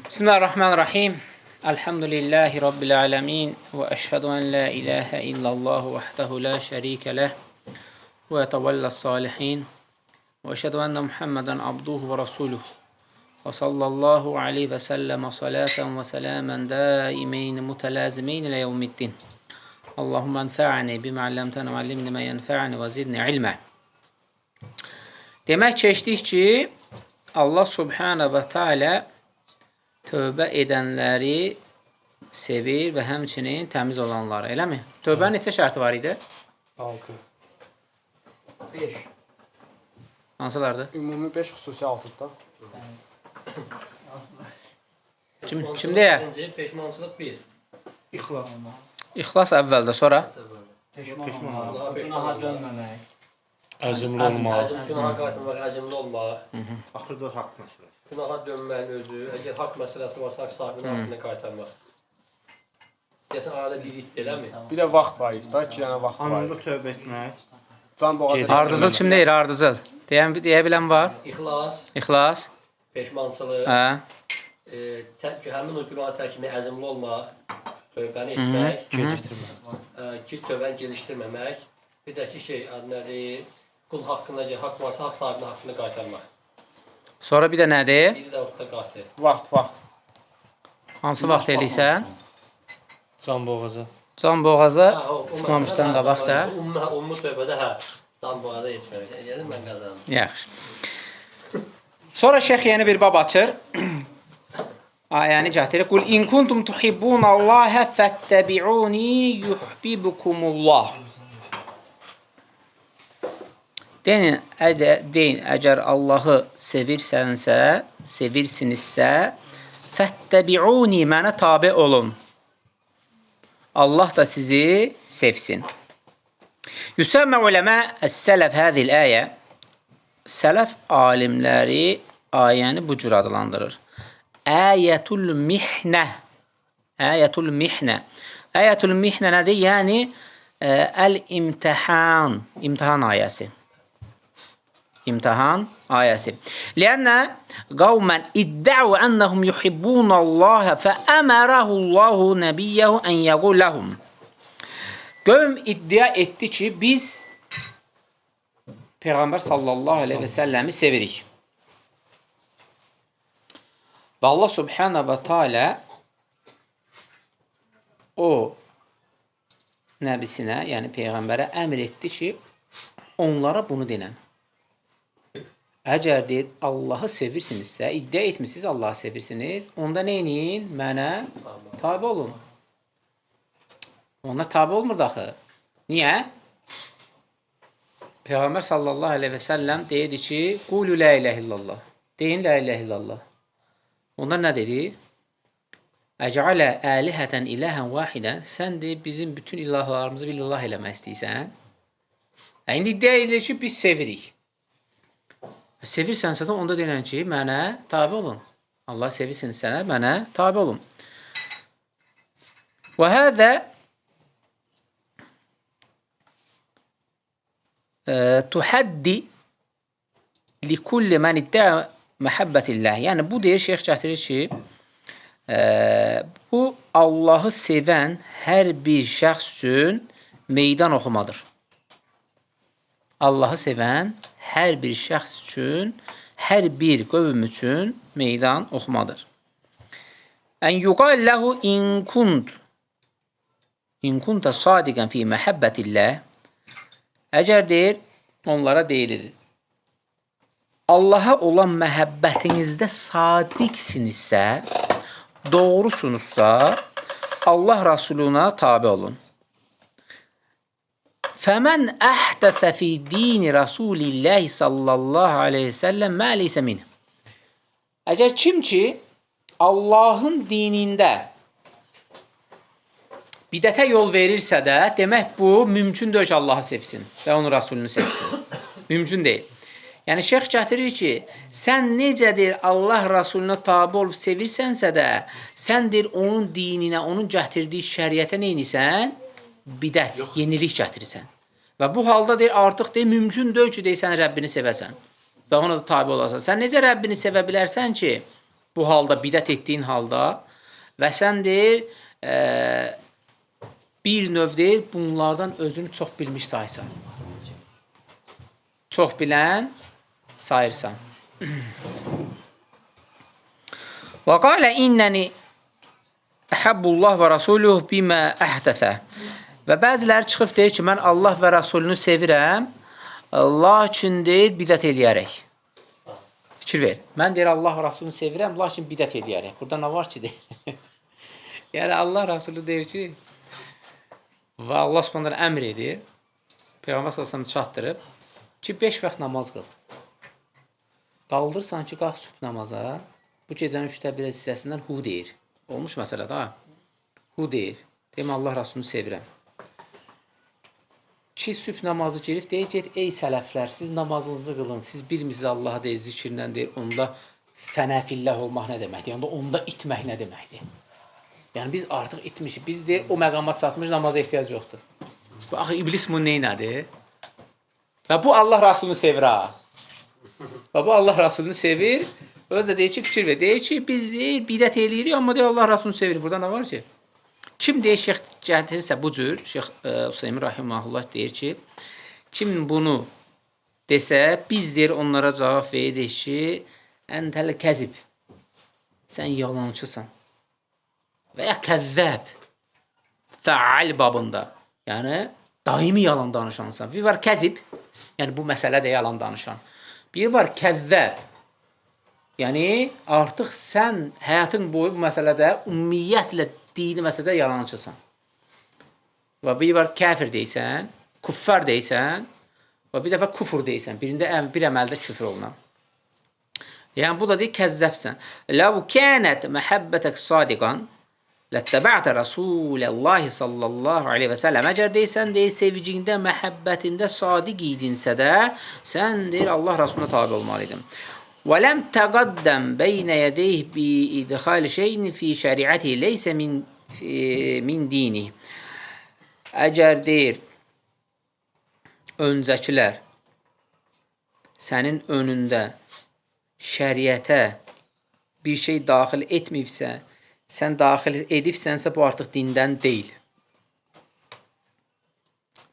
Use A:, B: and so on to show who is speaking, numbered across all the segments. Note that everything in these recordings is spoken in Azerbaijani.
A: Bismillahirrahmanirrahim. Elhamdülillahi Rabbil alemin. Və əşhədu ən la ilahə illallah vahdehu la şərikə ləh və yetəvəlləs salihin. Və əşhədu ənə Muhammedən abduhu və rasuluhu. Və sallallahu aleyhi və səlləmə salatan və sələmən daimeyn mütələzimeyn ilə yevmiddin. Allahumma ənfə'ni bimə alləmtənə və allimni mə yənfə'ni və zidni ilmə. Demək keçdik ki, Allah Subhanahu və Teala tövbə edənləri sevir və həmçinin təmiz olanları, eləmi? Tövbənin neçə şərti var idi?
B: 6.
C: 5.
A: Hansılardır?
B: Ümumi 5, xüsusi 6-dır da.
A: Kim deyə?
C: Peşmançılıq 1.
D: İxlas.
A: İxlas əvvəldə, sonra?
D: Peşman olmaq.
C: Günaha dönməmək.
E: Əzimli olmaq.
C: Əzim, günaha qayıtmamaq, əzimli olmaq.
D: Axırda haqq məsələsi.
C: Günaha dönməyin özü, əgər haqq məsələsi varsa, haqq sahibinin haqqını qaytarmaq. Deyəsən, arada bir itdir, eləmi?
B: Bir də vaxt var idi da, 2 dənə vaxt var
D: Anında
B: idi.
D: tövbə etmək.
B: Can boğaza.
A: Ardıcıl kim deyir? Ardıcıl. Deyə bilən var?
C: İxlas,
A: İxlas.
C: peşmançılıq,
A: Hə.
C: Həmin o günahı tərk etmək, əzimli olmaq, tövbəni etmək, gecikdirmək, tövbəni gecikdirməmək, bir də ki, şey, adı nədir, qul haqqına, haqq varsa, haqq sahibinin haqqını qaytarmaq.
A: Sonra bir də nədir?
C: Biri də ortada qayıtır.
B: Vaxt, vaxt.
A: Hansı vaxt eləyirsən?
E: Can boğaza.
A: Can boğaza çıxmamışdan qabaq da.
C: Ümumi tövbədə hə, can boğaza yetişməmiş. Yəni mən qazandım.
A: Yaxşı. Sonra şeyx yeni bir bab açır. Ayəni gətirir. Qul in kuntum tuhibbunallaha fəttəbi'uni yuhibbukumullah. Deyin, deyin, əgər Allahı sevirsənsə, sevirsinizsə, fəttəbi'uni, mənə tabe olun. Allah da sizi sevsin. Yüsəmmə uləmə əs-sələf həzil ayə. Sələf alimləri ayəni bu cür adlandırır. Ayətul mihnə. Ayətul mihnə. Ayətul mihnə nədir? Yəni əl-imtihan, imtihan ayəsi. İmtihan ayəsi. Liənnə qavmən iddəu ennəhum yuhibbunallaha fəəmərəhullahu nəbiyyəhu ən yəqul ləhum. Qövm iddia etdi ki, biz Peyğəmbər sallallahu aleyhi və səlləmi sevirik. Və Allah subhanahu və teala o nəbisinə, yəni Peyğəmbərə əmr etdi ki, onlara bunu denən. Əgər deyir, Allahı sevirsinizsə, iddia etmişsiniz, Allahı sevirsiniz, onda nə eləyin? Mənə tabi olun. Onlar tabi olmurdu axı. Niyə? Peyğəmbər sallallahu aleyhi və səlləm deyirdi ki, qulu la ilahe illallah. Deyin la ilahe illallah. Onlar nə dedi? Əcəalə əlihətən iləhən vahidən. Sən deyir, bizim bütün ilahlarımızı bir ilah eləmək istəyirsən. İndi iddia edir ki, biz sevirik. Sevirsənsə də onda deyilən ki, mənə tabi olun. Allah sevirsinizsə, mənə tabi olun. Və həzə tuhəddi likulli mən iddia məhəbbətillah. Yəni, bu deyir, şeyx gətirir ki, bu Allahı sevən hər bir şəxs üçün meydan oxumadır. Allahı sevən hər bir şəxs üçün, hər bir qövm üçün meydan oxumadır. Ən yuqal ləhu in kunt in kunta sadiqən fi məhəbbətillah. Əgər deyir, onlara deyilir, Allaha olan məhəbbətinizdə sadiqsinizsə, doğrusunuzsa, Allah Rasuluna tabi olun. Fəmən əhdəfə fi dini Rasulillahi sallallahu aleyhi ve sellem mə leysə minh. Əgər kim ki, Allahın dinində bidətə yol verirsə də, demək bu, mümkün deyil ki, Allahı sevsin və onun Rasulunu sevsin. Mümkün deyil. Yəni, şeyx gətirir ki, sən necədir Allah Rasuluna tabi olub sevirsənsə də, sən deyir, onun dininə, onun gətirdiyi şəriətə nə edirsən? Bidət, yenilik gətirirsən. Və bu halda deyir, artıq deyir, mümkün deyil ki, deyir, sən Rəbbini sevəsən və ona da tabi olasan. Sən necə Rəbbini sevə bilərsən ki, Bu halda, bidət etdiyin halda və sən deyir, bir növ deyir, bunlardan özünü çox bilmiş saysan. Çox bilən sayırsan. Və qalə innəni əhabbullah və rasuluh bimə əhdəsə. Və bəziləri çıxıb deyir ki, mən Allah və Rasulünü sevirəm, lakin deyir, bidət eləyərək. Fikir ver. Mən deyir, Allah və Rasulünü sevirəm, lakin bidət eləyərək. Burada nə var ki, deyir. Yəni, Allah Rasulü deyir ki, və Allah Subhanahu əmr edir, Peyğəmbər sallallahu əleyhi və səlləm çatdırıb ki, 5 vaxt namaz qıl. Qaldırsan ki, qalx sübh namaza, bu gecənin 3-də 1 hissəsindən hu deyir. Olmuş məsələ də, hu deyir. Deyim, Allah Rasulünü sevirəm. Ki, sübh namazı girib, deyir ki, ey sələflər, siz namazınızı qılın, siz bilmirsiniz Allaha deyir, zikirlə deyir, onda fənəfillah olmaq nə deməkdir? Yəni, onda itmək nə deməkdir? Yəni, biz artıq itmişik, biz deyir, o məqama çatmış, namaza ehtiyac yoxdur. Bu, axı, iblis bunu neynədir? Və bu, Allah Rasulünü sevir, ha. Və bu, Allah Rasulünü sevir. Özü də deyir ki, fikir ver. Deyir ki, biz deyir, bidət eləyirik, amma deyir, Allah Rasulünü sevir. Burada nə var ki? Kim deyir, şeyx gətirirsə bu cür, Şeyx Hüseymin rahiməhullah deyir ki, kim bunu desə, biz deyir, onlara cavab veririk ki, əntəl kəzib, sən yalançısan və ya kəzzəb, fəal babında, yəni daimi yalan danışansan. Bir var kəzib, yəni bu məsələ də yalan danışan. Bir var kəzzəb, yəni artıq sən həyatın boyu bu məsələdə ümumiyyətlə dini məsələdə yalançısan. Və bir var kafir deyirsən, kuffar deyirsən və bir dəfə kufur deyirsən. Birində bir əməldə küfür olunan. Yəni bu da deyir kəzzəbsən. Ləv kənət məhəbbətək sadiqan ləttəbə'tə Rəsuləllahi sallallahu aleyhi və səlləm. Əgər deyirsən, deyir, sevgində, məhəbbətində sadiq idinsə də, sən deyir, Allah Rasuluna tabi olmalıydın. وَلَمْ تَقَدَّمْ بَيْنَ يَدَيْهِ بِإِدْخَالِ شَيْءٍ فِي شَرِعَتِهِ لَيْسَ min dini. Əgər deyir, öncəkilər sənin önündə şəriətə bir şey daxil etməyibsə, sən daxil edibsənsə, bu artıq dindən deyil.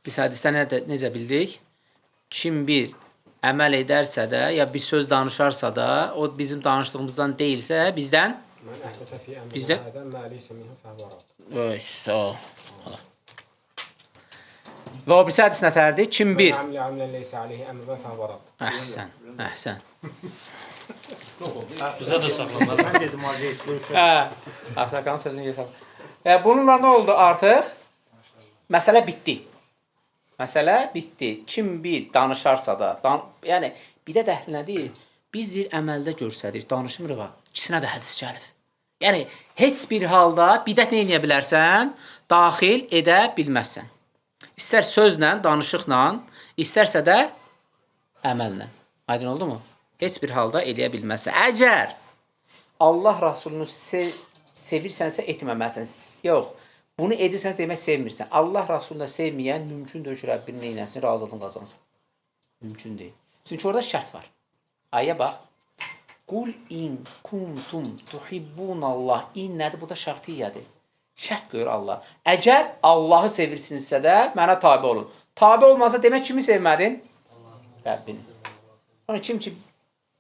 A: Biz hədisdə necə bildik? Kim bir əməl edərsə də, ya bir söz danışarsa da, o bizim danışdığımızdan deyilsə, bizdən? Bizdən? Və o birisi hədis nətərdir? Kim bir? Əhsən, əhsən.
E: Bizə də saxlamalı.
D: Mən dedim,
A: Ağsaqqalın sözünü hesab. Bununla nə oldu artıq? Məsələ bitdi. Məsələ bitdi. Kim bir danışarsa da, yəni bidət əhli nədir? Biz deyir, əməldə görsədik, danışmırıq ha. İkisinə də hədis gəlib. Yəni, heç bir halda bidət nə eləyə bilərsən? Daxil edə bilməzsən. İstər sözlə, danışıqla, istərsə də əməllə. Aydın oldu mu? Heç bir halda eləyə bilməzsən. Əgər Allah Rasulunu sevirsənsə etməməlisən. Yox. Bunu edirsənsə demək sevmirsən. Allah Rasulunu sevməyən mümkün deyil ki, Rəbbinin neynəsin, razılığını qazansın. Mümkün deyil. Çünki orada şərt var. Ayə bax. Qul in kuntum tuhibbunallah. İn nədir? Bu da şərtiyyədir. Şərt qoyur Allah. Əgər Allahı sevirsinizsə də mənə tabi olun. Tabi olmasa demək kimi sevmədin? Rəbbini. Sonra kim ki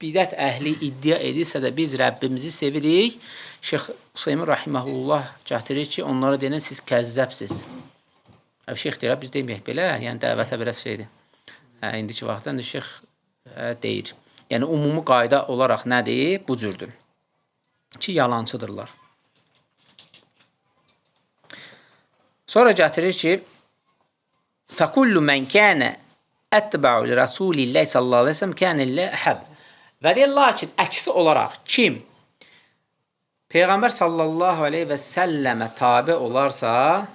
A: bidət əhli iddia edirsə də biz Rəbbimizi sevirik. Şeyx Hüseymin rahiməhullah gətirir ki, onlara deyilən siz kəzzəbsiz. Şeyx deyir, biz deməyək belə, yəni dəvətə biraz şeydir. İndiki vaxtda indi şeyx deyir. Yəni ümumi qayda olaraq nədir? Bu cürdür. Ki, yalançıdırlar. Sonra gətirir ki, فَكُلُّ مَنْ كَانَ أَتْبَعُ لِرَسُولِ اللّٰهِ sallallahu aleyhi ve sellem كَانَ اللّٰهِ أَحَبُّ. Və deyir, lakin əksi olaraq kim Peyğəmbər sallallahu aleyhi və səlləmə tabi olarsa,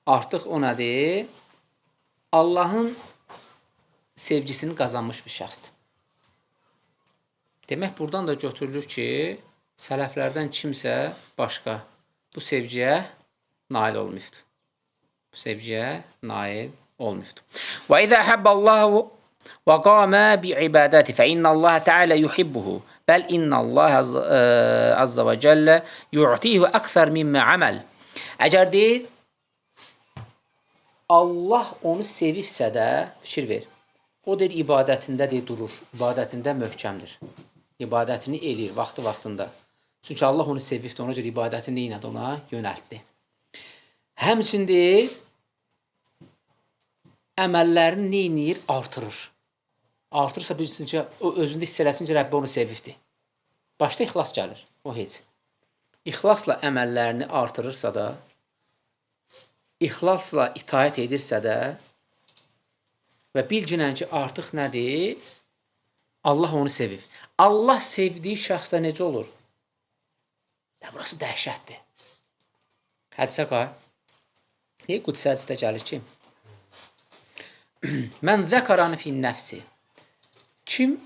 A: artıq o nədir? Allahın sevgisini qazanmış bir şəxsdir. Demək, buradan da götürülür ki, sələflərdən kimsə başqa bu sevgiyə nail olmayıbdır. Bu sevgiyə nail olmayıbdır. Və izə həbbəllahu və qamə bi'ibadəti fə innəllaha təalə yuhibbuhu. Bəl innallah azza və cəllə yu'tihu əksər mimmə əməl. Əgər deyir, Allah onu sevibsə də, fikir ver, o deyir, ibadətində deyir, durur, ibadətində möhkəmdir. İbadətini eləyir vaxtı-vaxtında. Çünki Allah onu sevibdir, ona görə ibadətini neynədi, ona yönəltdi. Həmçinin deyir, əməllərini neynir? Artırır. Artırırsa bilsin ki, o özündə hiss eləsin ki, Rəbbi onu sevibdir. Başda ixlas gəlir, o heç. İxlasla əməllərini artırırsa da, ixlasla itaət edirsə də və bilginən ki, artıq nədir? Allah onu sevib. Allah sevdiyi şəxsdə necə olur? Ya, burası dəhşətdir. Hədisə qay. Qudsi hədisdə gəlir ki, mən zəkaranı fi nəfsi. Kim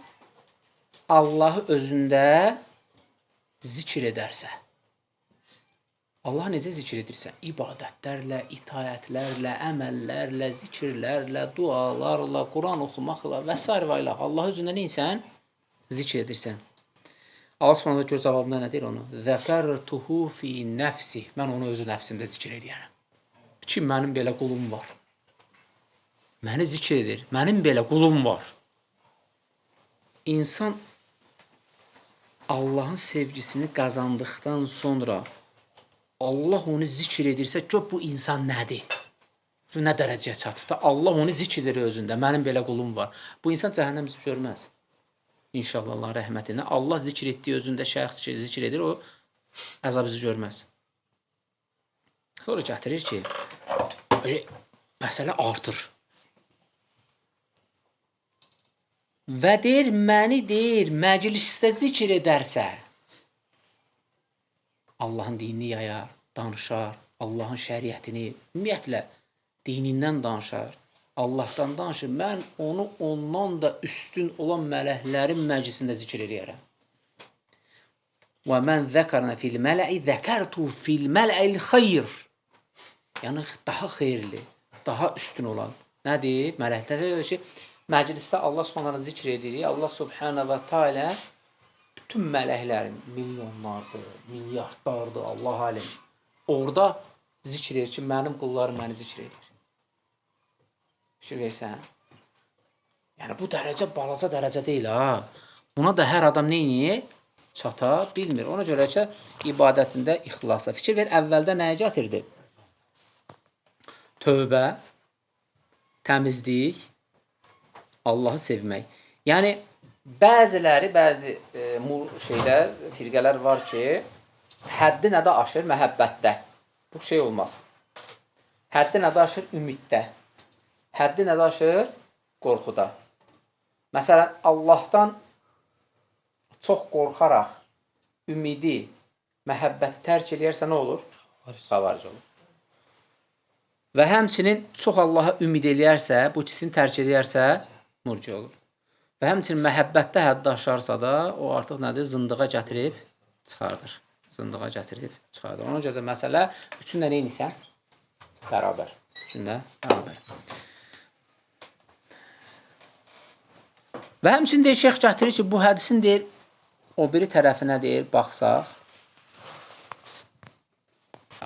A: Allahı özündə zikr edərsə, Allah necə zikr edirsə, ibadətlərlə, itaətlərlə, əməllərlə, zikirlərlə, dualarla, Quran oxumaqla və s. və ilə Allah özündə neysən? Zikr edirsən. Allah Subhanahu gör cavabında nə deyir onu? Zəkərtuhu fi nəfsi. Mən onu özü nəfsimdə zikr eləyərəm. Ki, mənim belə qulum var. Məni zikr edir. Mənim belə qulum var. İnsan Allahın sevgisini qazandıqdan sonra Allah onu zikr edirsə, gör bu insan nədir? Bu nə dərəcəyə çatıb da? Allah onu zikr edir özündə. Mənim belə qulum var. Bu insan cəhənnəm üzü görməz. İnşallah Allahın rəhmətinə. Allah zikr etdiyi özündə şəxs ki, zikr edir, o əzab izi görməz. Sonra gətirir ki, məsələ artır. Və deyir, məni deyir, məclisdə zikr edərsə, Allahın dinini yayar, danışar, Allahın şəriətini, ümumiyyətlə, dinindən danışar, Allahdan danışır. Mən onu ondan da üstün olan mələklərin məclisində zikr eləyərəm. Və mən zəkarna fil mələ'i, zəkərtu fil mələ'il xeyr. Yəni, daha xeyirli, daha üstün olan. Nədir? Mələk. Təsəvvür edir ki, məclisdə Allah Subhanahu zikr edirik. Allah Subhanahu və Teala bütün mələklərin milyonlardır, milyardlardır, Allah alim. Orada zikr edir ki, mənim qullarım məni zikr edir. Fikir versən. Yəni, bu dərəcə balaca dərəcə deyil, ha. Buna da hər adam neyniyir? Çata bilmir. Ona görə ki, ibadətində ixlasa. Fikir ver, əvvəldə nəyə gətirdi? Tövbə, təmizlik, Allahı sevmək. Yəni, bəziləri, bəzi şeylər, firqələr var ki, həddi nədə aşır? Məhəbbətdə. Bu şey olmaz. Həddi nədə aşır? Ümiddə. Həddi nədə aşır? Qorxuda. Məsələn, Allahdan çox qorxaraq ümidi, məhəbbəti tərk eləyərsə nə olur? Xavaric olur. Və həmçinin çox Allaha ümid eləyərsə, bu ikisini tərk eləyərsə, murci olur. Və həmçinin məhəbbətdə həddi aşarsa da, o artıq nədir? Zındığa gətirib çıxardır. Zındığa gətirib çıxardır. Ona görə də məsələ üçündə nə edirsən? Bərabər. Üçündə bərabər. Və həmçinin deyir, şeyx gətirir ki, bu hədisin deyir, o biri tərəfinə deyir, baxsaq.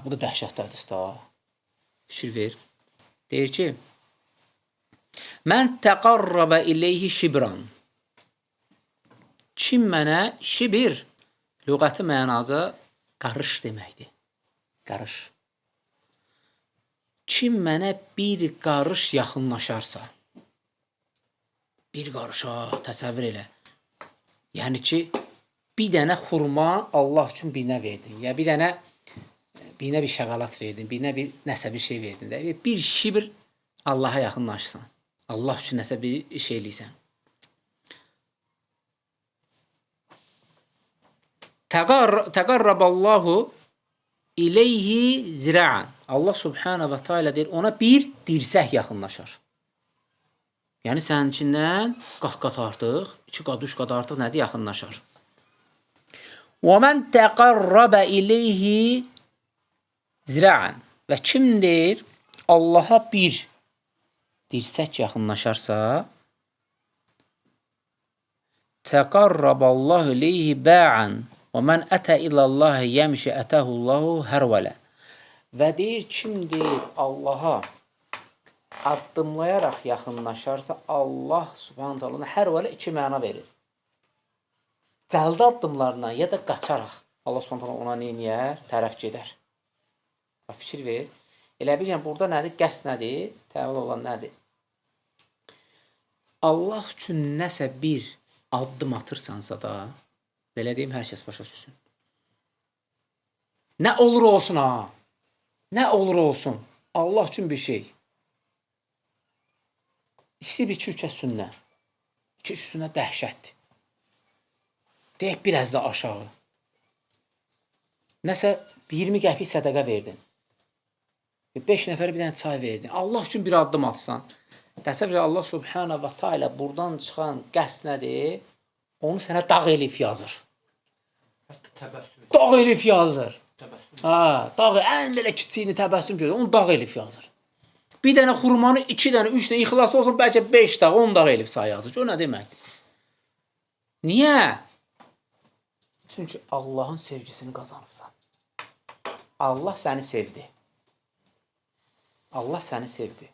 A: Bu da dəhşətli hədis da. Fikir ver. Deyir ki, mən təqarrabə ileyhi şibran. Kim mənə şibir, lüğəti mənası qarış deməkdir. Qarış. Kim mənə bir qarış yaxınlaşarsa, bir qarışa təsəvvür elə. Yəni ki, bir dənə xurma Allah üçün birinə verdin. Ya bir dənə birinə bir şəqalat verdin, birinə bir nəsə bir şey verdin. Də. Bir şibir Allaha yaxınlaşsan. Allah üçün nəsə bir şey eləyirsən. Təqarraballahu ileyhi zira'an. Allah subhanahu və teala deyir, ona bir dirsək yaxınlaşar. Yəni, səninkindən qat-qat artıq, iki qat, üç qat artıq nədir? Yaxınlaşar. Və mən təqarrabə ileyhi zira'an. Və kim deyir, Allaha bir dirsək yaxınlaşarsa, təqarraballahu ileyhi ba'an və mən ətə ilallahi yəmşi ətəhullahu hərvələ. Və deyir, kim deyir Allaha addımlayaraq yaxınlaşarsa, Allah Subhanahu taala hərvələ iki məna verir. Cəldə addımlarla ya da qaçaraq Allah Subhanahu taala ona neyniyər? Tərəf gedər. Bax, fikir ver. Elə bil, yəni burada nədir? Qəsd nədir? Təvil olan nədir? Allah üçün nəsə bir addım atırsansa da, belə deyim, hər kəs başa düşsün. Nə olur olsun ha? Nə olur olsun? Allah üçün bir şey. İstəyir bir iki-üç sünnə. İki-üç sünnə dəhşətdir. Deyək, biraz da aşağı. Nəsə 20 qəpik sədəqə verdin. 5 nəfərə bir dənə çay verdin. Allah üçün bir addım atsan. Təsəvvür, Allah Subhanahu və Teala buradan çıxan qəsd nədir? Onu sənə dağ elif yazır.
D: Təbəssüm.
A: Dağ elif yazır.
D: Təbəssüm.
A: Ha, dağ ən belə kiçiyini təbəssüm görür, onu dağ elif yazır. Bir dənə xurmanı, 2 dənə, 3 dənə ixlaslı olsun, bəlkə 5 dağ, 10 dağ elif sayı yazır. O nə deməkdir? Niyə? Çünki Allahın sevgisini qazanıbsan. Allah səni sevdi. Allah səni sevdi.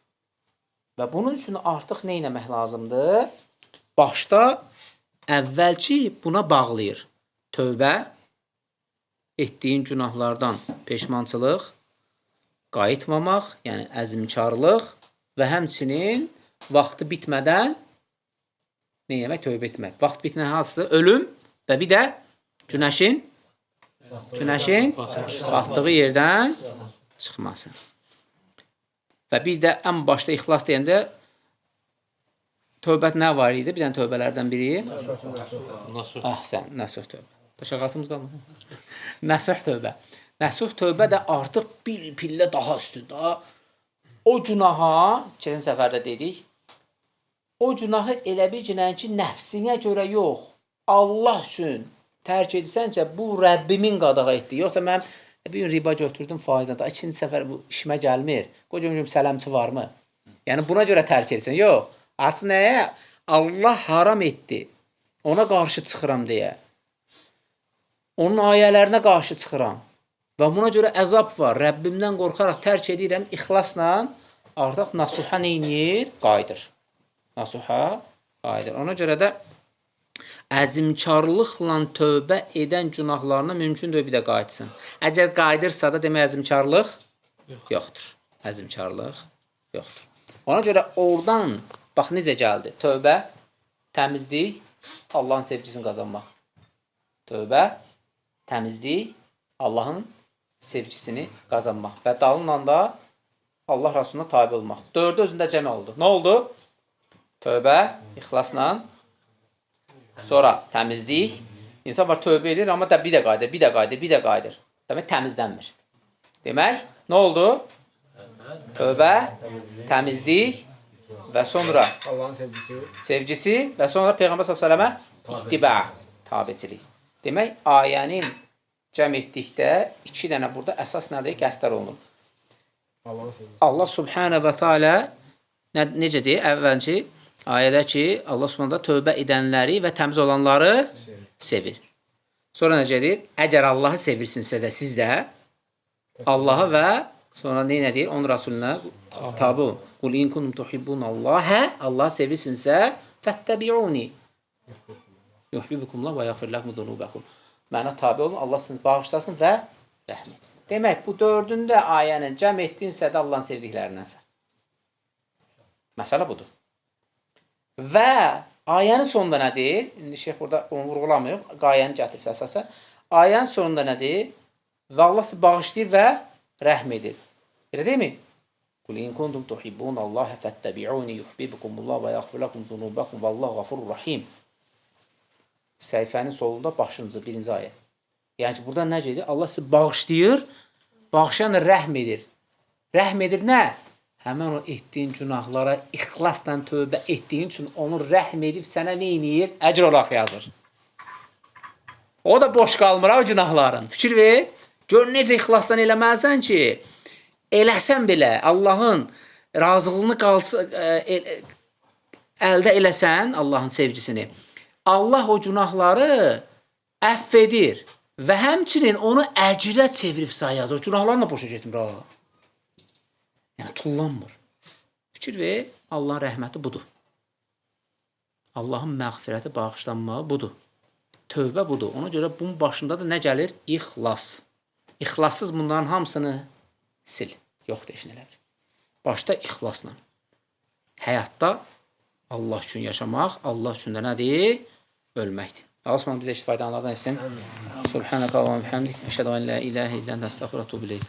A: Və bunun üçün artıq nə etmək lazımdır? Başda əvvəlki buna bağlayır. Tövbə, etdiyin günahlardan peşmançılıq, qayıtmamaq, yəni əzmkarlıq və həmçinin vaxtı bitmədən nə etmək? Tövbə etmək. Vaxt bitmədən hansıdır? Ölüm və bir də günəşin batdığı yerdən çıxması. Və bir də ən başda ixlas deyəndə tövbət nə var idi? Bir dənə tövbələrdən biri.
E: Nasuh.
A: Əhsən, nasuh tövbə. Təşəqqatımız qalmasın. Nasuh tövbə. Nasuh tövbə də artıq bir pillə daha üstündə. O günaha, keçən səfərdə dedik, o günahı elə bir günah ki, nəfsinə görə yox, Allah üçün tərk etsəncə bu Rəbbimin qadağa etdiyi. Yoxsa mən bir gün riba götürdüm faizlə, daha ikinci səfər bu işimə gəlmir. Qoy görüm sələmçi varmı? Yəni buna görə tərk etsən. Yox. Artıq nəyə? Allah haram etdi. Ona qarşı çıxıram deyə. Onun ayələrinə qarşı çıxıram. Və buna görə əzab var. Rəbbimdən qorxaraq tərk edirəm. İxlasla artıq nasuha neynir? Qayıdır. Nasuha qayıdır. Ona görə də əzmkarlıqla tövbə edən günahlarına mümkündür bir də qayıtsın. Əgər qayıdırsa da demək əzmkarlıq yoxdur. Əzmkarlıq yoxdur. Ona görə oradan bax necə gəldi? Tövbə, təmizlik, Allahın sevgisini qazanmaq. Tövbə, təmizlik, Allahın sevgisini qazanmaq və dalınla da Allah Rasuluna tabi olmaq. Dördü özündə cəm oldu. Nə oldu? Tövbə, ixlasla, sonra təmizlik. İnsan var tövbə edir, amma da bir də qayıdır, bir də qayıdır, bir də qayıdır. Demək təmizlənmir. Demək, nə oldu? Tövbə, təmizlik və sonra
B: Allahın sevgisi.
A: Sevgisi və sonra Peyğəmbər sallallahu əleyhi və səlləmə ittibə, tabeçilik. Demək, ayənin cəm etdikdə iki dənə burada əsas nədir? Qəsdlər olunur.
B: Allahın sevgisi.
A: Allah Subhanahu və Teala necə deyir? Əvvəlki ayədə ki, Allah Subhanahu tövbə edənləri və təmiz olanları sevir. Sonra necə deyir? Əgər Allahı sevirsinizsə də siz də Allahı və sonra nə deyir? Onun Rasuluna tabi olun. Qul in kuntum tuhibbunallaha, Allahı sevirsinizsə fəttəbi'uni. Yuhibbukumullah və yaghfir lakum zunubakum. Mənə tabi olun, Allah sizi bağışlasın və rəhm etsin. Demək, bu dördündə ayənin cəm etdiyinsə də Allahın sevdiklərindənsə. Məsələ budur. Və ayənin sonunda nə deyir? İndi şeyx burada onu vurğulamıyor. Qayəni gətiribsə əsasən. Ayənin sonunda nə deyir? Və Allah sizi bağışlayır və rəhm edir. Elə deyilmi? Qul in kuntum tuhibbunallaha fəttəbi'uni yuhibbukumullah və yaghfir lakum zunubakum vallahu ğafurur rahim. Səhifənin solunda başıncı, birinci ayə. Yəni ki, burada nə gedir? Allah sizi bağışlayır, bağışlayan rəhm edir. Rəhm edir nə? Həmən o etdiyin günahlara ixlasla tövbə etdiyin üçün onu rəhm edib sənə nə eləyir? Əcr olaraq yazır. O da boş qalmır o günahların. Fikir ver. Gör necə ixlasla eləməlisən ki, eləsən belə Allahın razılığını qalsa, əldə eləsən Allahın sevgisini. Allah o günahları əfv edir və həmçinin onu əcrə çevirib sayır. O günahlarla boşa getmir ha. Yəni tullanmır. Fikir ver, Allahın rəhməti budur. Allahın məğfirəti, bağışlanmağı budur. Tövbə budur. Ona görə bunun başında da nə gəlir? İxlas. İxlassız bunların hamısını sil. Yoxdur heç nələr. Başda ixlasla. Həyatda Allah üçün yaşamaq, Allah üçün də nədir? Ölməkdir. Allah Subhanahu bizə istifadələrdən etsin. Subhanaka Allahumma bihamdik. Əşhədu en la ilahe illə ente, əstəğfiruke və etûbü ileyk.